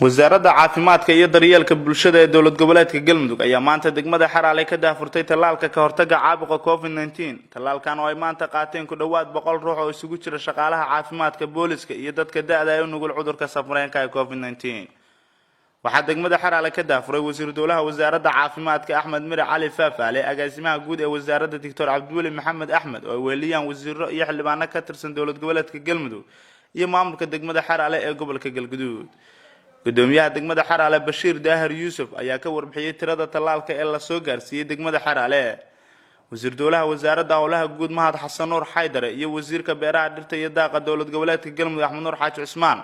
Wasaaradda Caafimaadka iyo Daryeelka Bulshada ee Dowlad Goboleedka Galmudug ayaa maanta degmada Xeraale ka daahfurtay tallaalka ka hortagga caabuqa COVID-19. Tallaalkan oo ay maanta qaateen ku dhowaad 100 ruux oo isugu jira shaqaalaha caafimaadka, booliska iyo dadka da'da ee u nugul cudurka safmareenka ee COVID-19, waxaa degmada Xeraale ka daahfuray wasiiru dowlaha Wasaaradda Caafimaadka Axmed Mire Cali Faafaale, agaasimaha guud ee wasaaradda Doctor Cabdiweli Maxamed Axmed, oo ay weheliyaan wasiiro iyo xildhibaano ka tirsan Dowlad Goboleedka Galmudug iyo maamulka degmada Xeraale ee gobolka Galguduud. Gudoomiyaha degmada Xeraale Bashiir Daahir Yuusuf ayaa ka warbixiyey tirada tallaalka ee lasoo gaarsiiyey degmada Xeraale. Wasiir dowlaha Wasaaradda Howlaha Guud Mahad Xasan Nuur Xaydare iyo wasiirka Beeraha, Dhirta iyo Daaqa Dowlad Goboleedka Galmudug Axmed Nuur Xaaji Cusmaan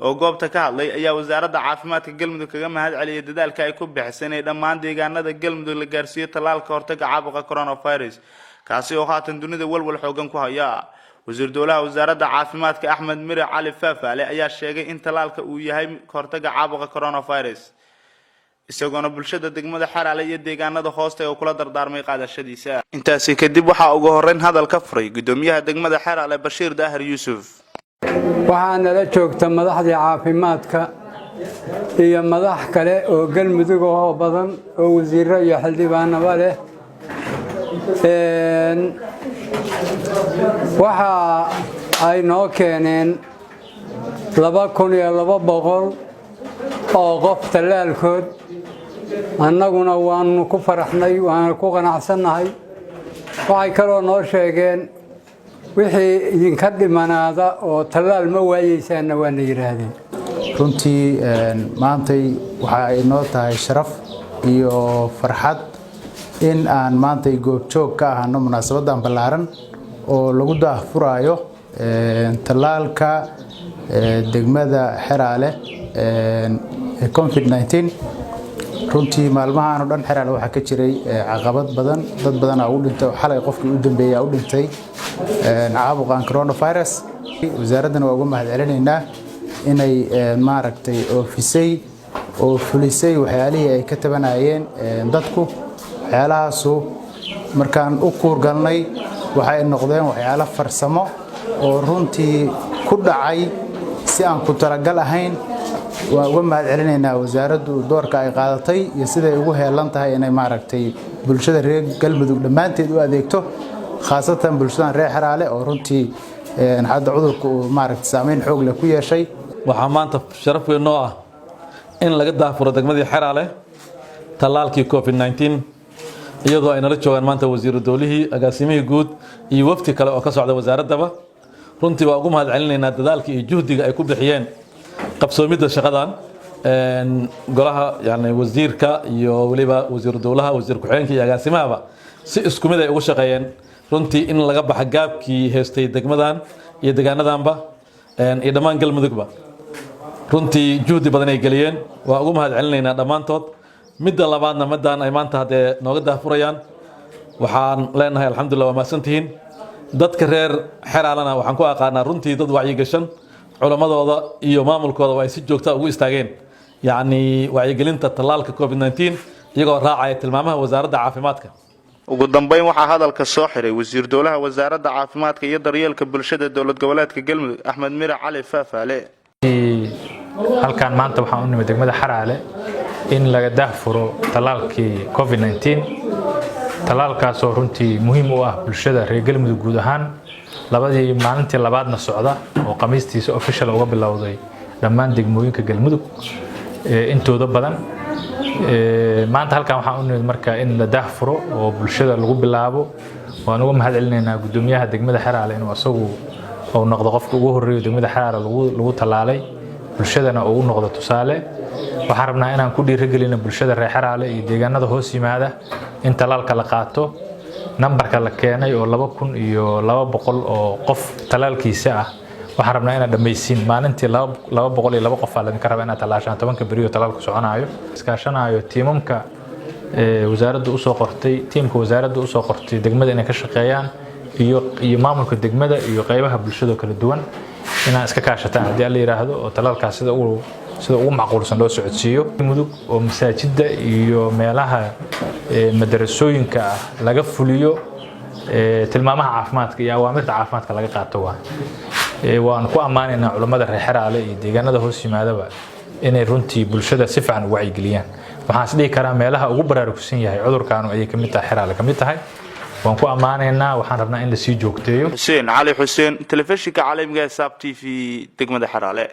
oo goobta ka hadlay ayaa Wasaaradda Caafimaadka Galmudug kaga mahad celiyay dadaalka ay ku bixisay inay dhammaan deegaanada Galmudug la gaarsiiyo tallaalka hortaga caabuqa coronavirus, kaasi oo haatan dunida walwal xoogan ku haya. Wasiir dowlaha Wasaaradda Caafimaadka Axmed Mire Cali Faafaale ayaa sheegay in tallaalka uu yahay kahortaga caabuqa coronavirus, isagoona bulshada degmada Xeraale iyo deegaanada hoosta oo kula dardaarmay qaadashadiisa. Intaasi kadib waxaa ugu horeyn hadal ka furay gudoomiyaha degmada Xeraale Bashiir Daahir Yuusuf. Waxaa nala joogta madaxdii caafimaadka iyo madax kale oo Galmudug ahoo badan oo wasiiro iyo xildhibaanaba leh. Waxa ay noo keeneen 2200 oo qof tallaalkood. Annaguna waanu ku faraxnay, waana ku qanacsannahay. Waxay kaloo noo sheegeen wixii idinka dhimanaada oo tallaal ma waayeysaanna waana yidhaahdeen. Runtii maantay waxa ay noo tahay sharaf iyo farxad in aan maantay goobjoog ka ahano munaasabadan ballaaran oo lagu daahfuraayo tallaalka degmada Xeraale COVID-19. Runtii maalmahan oo dhan Xeraale waxaa ka jiray caqabad badan, dad badanaa u dhintay oo xalay qofkii u dambeeyay u dhintay caabuqan coronavirus. Wasaaraddana waa uga mahad celinaynaa inay maaragtay oofisay oo fulisay waxyaalihii ay ka tabanayeen dadku. Waxyaalahaasu markaan u kuurgalnay waxay noqdeen waxyaalo farsamo oo runtii ku dhacay si aan ku talagal ahayn. Waan uga mahad celinaynaa wasaaraddu doorka ay qaadatay iyo siday ugu heelan tahay inay maaragtay bulshada reer Galmudug dhammaanteed u adeegto, khaasatan bulshadan reer Xeraale oo runtii hadda cudurka uu maaragtay saameyn xoog leh ku yeeshay. Waxaa maanta sharaf weyn noo ah in laga daahfuro degmadii Xeraale tallaalkii COVID-19, iyadoo ay nala joogaan maanta wasiiru dowlihii, agaasimihii guud iyo wafdi kale oo ka socda wasaaraddaba. Runtii waa ugu mahad celinaynaa dadaalkii iyo juhdiga ay ku bixiyeen qabsoomidda shaqadan golaha, yani wasiirka iyo weliba wasiiru dowlaha, wasiir ku-xigeenka iyo agaasimahaba si isku mid ay ugu shaqeeyeen runtii in laga baxa gaabkii haystay degmadan iyo deegaanadanba iyo dhammaan Galmudugba. Runtii juhdi badan ay geliyeen, waa ugu mahad celinaynaa dhammaantood. Midda labaadna, madaan ay maanta haddee nooga daahfurayaan, waxaan leenahay alxamdulillah, waa mahadsantihiin. Dadka reer Xeraalana waxaan ku aqaanaa runtii dad wacyigashan, culammadooda iyo maamulkooda waa ay si joogta ugu istaageen yacni wacyigelinta tallaalka COVID-19, iyagoo raacaya tilmaamaha Wasaaradda Caafimaadka. Ugu dambeyn waxaa hadalka soo xiray wasiir dowlaha Wasaaradda Caafimaadka iyo Daryeelka Bulshada Dowlad Goboleedka Galmudug Axmed Mire Cali Faafaale. Halkan maanta waxaan u nimid degmada Xaraale in laga daahfuro tallaalkii COVID-19, tallaalkaasoo runtii muhiim u ah bulshada reer Galmudug guud ahaan. Labadii maalintii labaadna socda oo khamiistiisa official uga bilowday dhammaan degmooyinka Galmudug intooda badan. Maanta halkan waxaan u nimid marka in la daahfuro oo bulshada lagu bilaabo. Waan uga mahad celinaynaa guddoomiyaha degmada Xeraale inuu asagu uu noqdo qofka ugu horreeyo degmada Xeraale lagu tallaalay, bulshadana uu u noqdo tusaale. Waxaan rabnaa inaan ku dhiirigelino bulshada reer Xeraale iyo deegaanada hoos yimaada in tallaalka la qaato. Nambarka la keenay oo 2200 oo qof tallaalkiisa ah, waxaan rabnaa inaad dhammaysiin. Maalintii 202 qof aa laydinka rabaa inaad tallaashaan 10-ka beriyo tallaalku soconaayo. Iskaashanaayo tiimamka wasaaraddu usoo qortay, tiimka wasaaraddu usoo qortay degmada inay ka shaqeeyaan iyo maamulka degmada iyo qaybaha bulshada kala duwan inaad iska kaashataan haddii Alla yidhaahdo, oo tallaalkaas sida ugu macquulsan loo socodsiiyo Mudug, oo masaajidda iyo meelaha madarasooyinka ah laga fuliyo tilmaamaha caafimaadka iyo awaamirta caafimaadka laga qaato. Waa waan ku ammaanaynaa culammada reer Xeraale iyo deegaanada hoos yimaadaba. Inay runtii bulshada si fiican u wacyigeliyaan. Waxaan is dhihi karaa meelaha ugu baraarugsan yahay cudurkaanu ayay kamid tahay, Xeraale kamid tahay. Waan ku ammaanaynaa, waxaan rabnaa in lasii joogteeyo. Xuseen Cali Xuseen, telefishinka caalamiga ee Saab TV, degmada Xeraale.